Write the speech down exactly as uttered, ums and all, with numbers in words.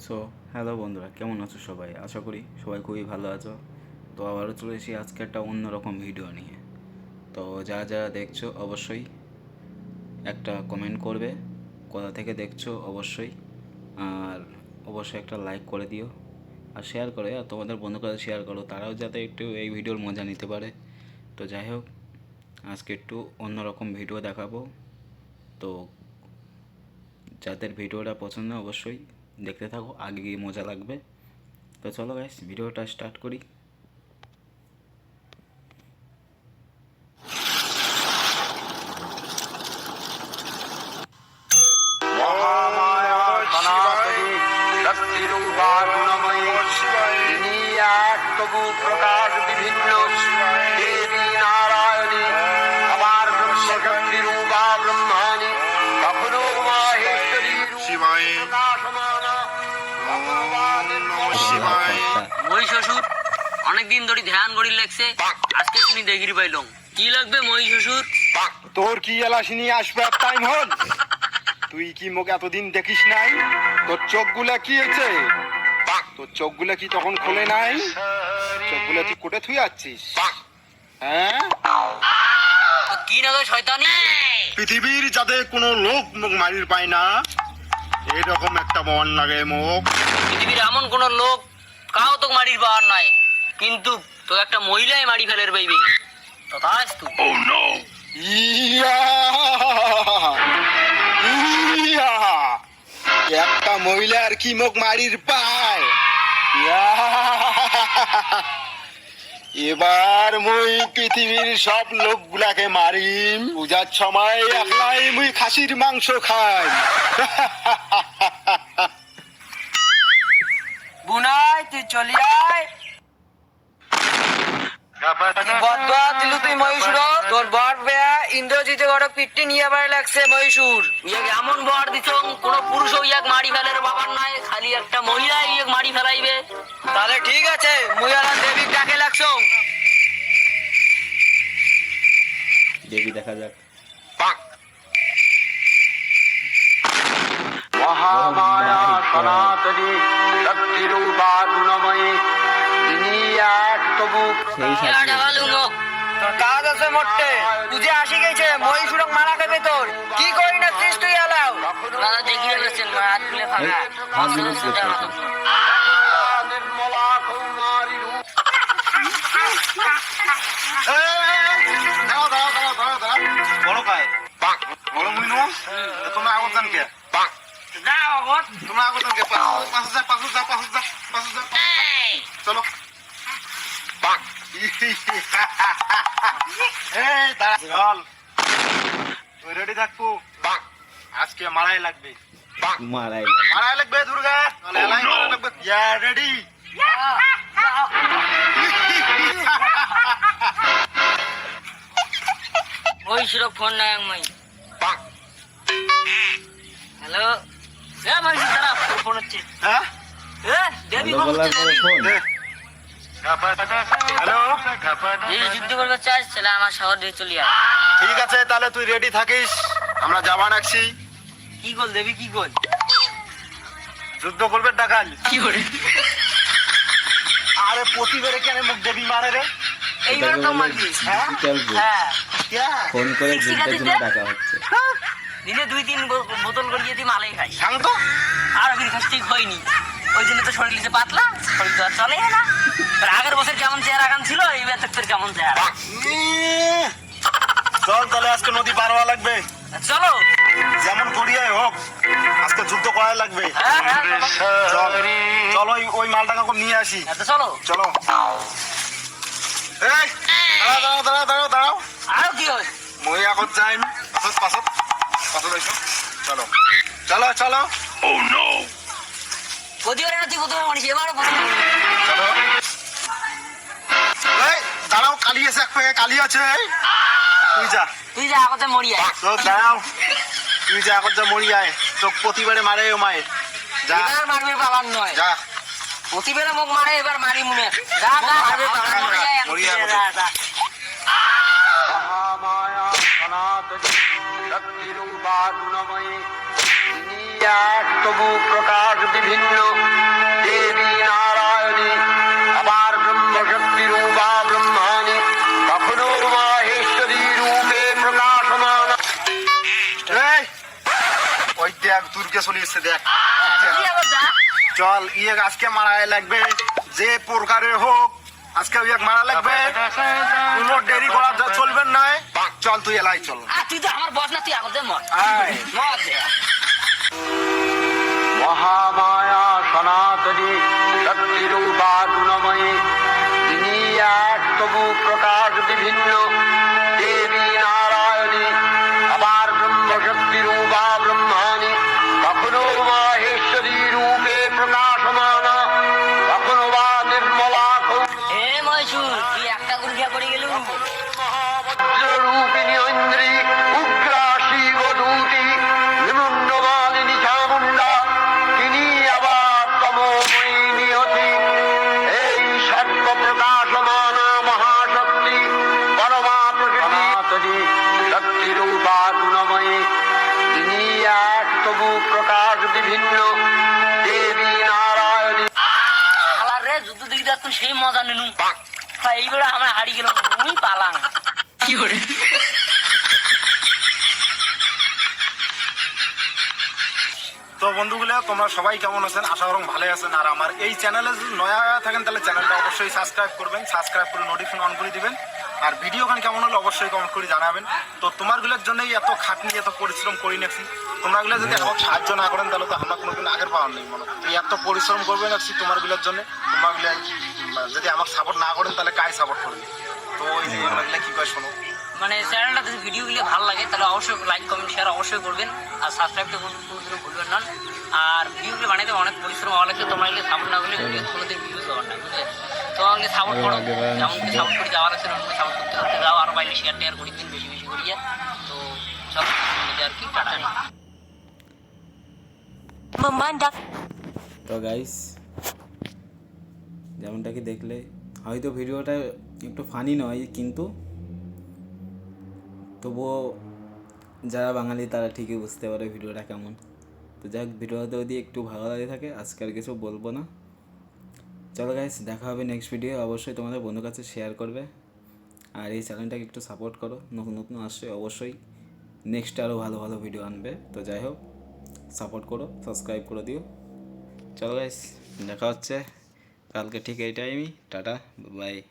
So, hello বন্ধুরা, কেমন আছো সবাই? আশা করি সবাই খুবই ভালো আছো। তো আবারও চলে এসেছি আজকে একটা অন্যরকম ভিডিও নিয়ে। তো যারা যারা দেখছো, অবশ্যই একটা কমেন্ট করবে, কোথা থেকে দেখছো অবশ্যই, আর অবশ্যই একটা লাইক করে দিও, আর শেয়ার করো, আর তোমাদের বন্ধুদের সাথে শেয়ার করো, তারাও যাতে একটু এই ভিডিওর মজা নিতে পারে। তো যাই হোক, আজকে একটু অন্যরকম ভিডিও দেখাবো। তো যাদের ভিডিওটা পছন্দ, অবশ্যই দেখতে থাকো, আগে গিয়ে মজা লাগবে। তো চলো গাইস, ভিডিওটা স্টার্ট করি। মহামায়া সনাতনী শক্তিরূপা গুণময়ী, যিনি এক তবু প্রকাশ বিভিন্ন, দেবী নারায়ণী, আবার ব্রহ্মশক্তিরূপা ব্রহ্মাণী, কখনো মাহেশ্বরী রূপে শিবায়। প্রকাশমানা। ওম নমঃ শিবায়। মই শ্বশুর, অনেকদিন ধরি ধ্যান করি লাগছে, আজকে শুনি দেখির পাইলাম। কি লাগবে মই শ্বশুর? তোর কি এলা শুনি আসবার টাইম হল? তুই কি মোক এতদিন দেখিস নাই? তোর চোখগুলা কি হয়েছে? তোর চোখগুলা কি তখন খোলে নাই? চোখগুলা তুই কোটে থুই আসছিস? হ্যাঁ? তো কি নাগে শয়তানি? পৃথিবীর যাতে কোনো লোক মোক মারির পায় না, এরকম একটা মন লাগে মোক। পৃথিবীর এমন কোনো লোক কাউ তোক মারির পাওয়ার নাই, কিন্তু তোক একটা মহিলায় মারি ফেলের পাইবে। তথাস্তু। ইয়া! ইয়া! একটা মহিলার কি মোক মারির পায়? ইয়া! এবার মুই পৃথিবীর সব লোকগুলাকে মারিম। পূজার সময় একলাই মুই খাসির মাংস খাই। বুনাই, তুই চলি আয়। বদদোয়া দিলু তুই মহিষুর, তোর বর বেয়া ইন্দ্রজিতে বড় পিট্টি নিয়ে বাড়ি লাগছে মহিষুর। ইয়াক এমন বর দিছং, কোনো পুরুষও ইয়াক মারি ফেলের বাবার নাই, খালি একটা মহিলাই ইয়াক মারি ফেলাইবে। তাহলে ঠিক আছে, মুই আর দেবীর ডাকে লাগছং। দেবী দেখা যাক। মহামায়া সনাতনী শক্তিরূপা গুণময়ী, যিনি এক তবু সেই সাথে। তোর কাজ আছে মোটে, বুঝে আসি গেছে, মহিষুরক মারা খাবে তোর। কি করি না চিস তুই আলাও? দাদা দেখি গেছেন, হাত খুলে ফাঁকা। এই, হাত খুলে ফাঁকা। নির্মলা কৌমারী রূপ। এই, এই, এই, দাঁড়াও, দাঁড়াও, দাঁড়াও, দাঁড়াও, দাঁড়াও। বড় ভাই। বড় মুই নু? তো তোমরা আগত যান কে? যাও আগত। তোমরা আগত যান কে? পাশে, পাশে যা, পাশে যা, পাশে যা, পাশে যা, পাশে যা। এই। চলো। এই, দাঁড়া, চল। তুই রেডি থাকবু? আজকে মারাই লাগবে। মারাই লাগবে। মারাই লাগবে দুর্গা। তাহলে এলাই মারাই লাগবে। ইয়া, রেডি? ওই সুরক ফোন নাই আমি। হ্যালো। এ ভাই, দাঁড়া, তোর ফোন হচ্ছে। হ্যাঁ? এ, দেবী হ্যালো, ফোন বলার হচ্ছে, পরে দেবী। ফোন। এ। হ্যালো। যদি যুদ্ধ করবে চাস, তাহলে আমার শহর দিয়ে চলে আয়। ঠিক আছে, তাহলে তুই রেডি থাকিস, আমরা যাবা নাকছি। কি গোল দেবী, কি গোল? যুদ্ধ করবে ডাকাল। কি করে? আরে, প্রতিবারে কেন মুখ দেবী মারে রে? এইবার তো মারবি। হ্যাঁ? ডিজিটাল যুগ। হ্যাঁ। ফোন করে যুদ্ধের জন্য ডাকা হচ্ছে। দিনে দুই তিন বো-, বোতল করে যদি মালাই খাই। শান্ত। আর ওকে ঠিক হয়নি। ওই জন্য তো শরীর যে পাতলা, শরীর তো আর চলে না। আর আগের বছর কেমন চেহারা কান ছিল, এইবার তো তোর কেমন চেহারা। উম, চল, তাহলে আজকে নদী পার হওয়া লাগবে। চলো। যেমন করিয়াই হোক, আজকে যুদ্ধ করাই লাগবে। হ্যাঁ, হ্যাঁ, চলো। চল, চল, ওই, ওই মালটা কাউকে নিয়ে আসি। আচ্ছা, চলো। চলো। এই, দাঁড়াও, দাঁড়াও, দাঁড়াও, দাঁড়াও, দাঁড়াও। আরো কি হয়? মই আগত যাইম। পাছত, পাছত, পাছত আইছো। চলো। চলো, চলো। Oh no! প্রতিবারে না তুই প্রথমে মারিস, এবারও প্রথমে মারিস। চলো। এই, দাঁড়াও, কালি আছে, এক প্যাকেট কালি আছে, এই। তুই যা। তুই যা, আগতে মরি আয়। তো দাঁড়াও। তুই যা, আগত যা, মরি আয়। তো প্রতিবারে মারে ও মায়ের। যা। এবার মারবে বাবার নয়। যা। প্রতিবারে মুখ মারে, এবার মারি মনে। যা, যা, মারবে বাবার নয়। মরি আয়। যা, যা। মহামায়া সনাতনী শক্তিরূপা গুণময়ী, যিনি এক তবু প্রকাশ বিভিন্ন। দেখ, তুরকে চলে এসছে, দেখ। কি আবার যা? চল, ইয়ে আজকে মারা লাগবে, যে প্রকারে হোক, আজকে ইয়ে মারা লাগবে। কোনো দেরি করা যা-, চলবে না। চল, তুই এলাই চল। আ, তুই তো আমার বস না, তুই আগতে মর। আয়। মর দে। মহামায়া সনাতনী শক্তিরূপা গুণময়ী, যিনি এক তবু প্রকাশ বিভিন্ন। দেবী নারায়ণী, আবার ব্রহ্মশক্তি রূপা ব্রহ্মাণী, কখনো মাহেশ্বরী রূপে প্রকাশমানা, কখনো বা নির্মলা কৌ- এ ময়সুর, তুই একটা গুরু গিয়া পড়ে গেলু। বজ্ররূপিণী ঐন্দ্রী, উগ্রা শিবদূতী, নিমুণ্ডমালিনী চামুণ্ডা, তিনি আবার তমোময়ী নিয়তি। এই সর্বপ্রকাশমানা মহাশক্তি, পরমা প্রকৃতি, সনাতনী শক্তিরূপা গুণময়ী, তিনি এক তবু প্রকাশ বিভিন্ন। দেবী নারায়ণী। হালারে, যুদ্ধ দেখি তো এখন সেই মজা নিনু। ভাই, এইবার আমরা হারি গেলাম, মুই পালাং। তো বন্ধুগুলো, তোমরা সবাই কেমন আছেন? আশা করুম ভালো আছেন। আর আমার এই চ্যানেলে যদি নয়া থাকেন, তাহলে চ্যানেলটা অবশ্যই সাবস্ক্রাইব করবেন, সাবস্ক্রাইব করে নোটিফিকেশন অন করে দিবেন। আর ভিডিওখান কেমন হলো অবশ্যই কমেন্ট করে জানাবেন। তো তোমারগুলোর জন্যই এত খাটনি, এত পরিশ্রম করি নাকছি। তোমরাগুলো যদি আমাকে সাহায্য না করেন, তাহলে তো আমরা কোনোদিন আগের পাওয়ার নেই মনে হয়। তো এত পরিশ্রম করবে নাকছি তোমারগুলোর জন্য। তোমরাগুলো যদি আমাকে সাপোর্ট না করেন, তাহলে কাই সাপোর্ট করবে? তো ওই যে ওরাগুলো কি করে শোনো। মানে চ্যানেলটা যদি ভিডিওগুলো ভালো লাগে, তাহলে অবশ্যই লাইক, কমেন্ট, শেয়ার অবশ্যই করবেন। আর সাবস্ক্রাইব তো কোনো, কোনোদিনও ভুলবেন না। আর ভিডিওগুলো বানাইতে অনেক পরিশ্রম হওয়া লাগছে, তোমরাগুলো সাপোর্ট না করলে ভিডিও কোনোদিন ভিউজ হওয়ার না, বুঝলে? তো আমাকে সাপোর্ট করো, যেমন কি সাপোর্ট করে যাওয়ার আছে, সাপোর্ট করতে করতে যাও, আর বাইরে শেয়ার টেয়ার করে দিন বেশি বেশি করিয়া। তো সব আর কি, টাটা। তো গাইস, যেমনটা কি দেখলে, হয়তো ভিডিওটা একটু ফানি নয়, কিন্তু তবুও যারা বাঙালি তারা ঠিকই বুঝতে পারে ভিডিওটা কেমন। তো যাই হোক, ভিডিওটা যদি একটু ভালো লাগে থাকে, আজকে আর কিছু বলবো না। চলো গাইস, দেখা হবে নেক্সট ভিডিও। অবশ্যই তোমাদের বন্ধুর কাছে শেয়ার করবে, আর এই চ্যানেলটাকে একটু সাপোর্ট করো। নতুন নতুন আসছে, অবশ্যই নেক্সট আরও ভালো ভালো ভিডিও আনবে। তো যাই হোক, সাপোর্ট করো, সাবস্ক্রাইব করে দিও। চলো গাইস, দেখা হচ্ছে কালকে ঠিক এই টাইমই। Tata, by.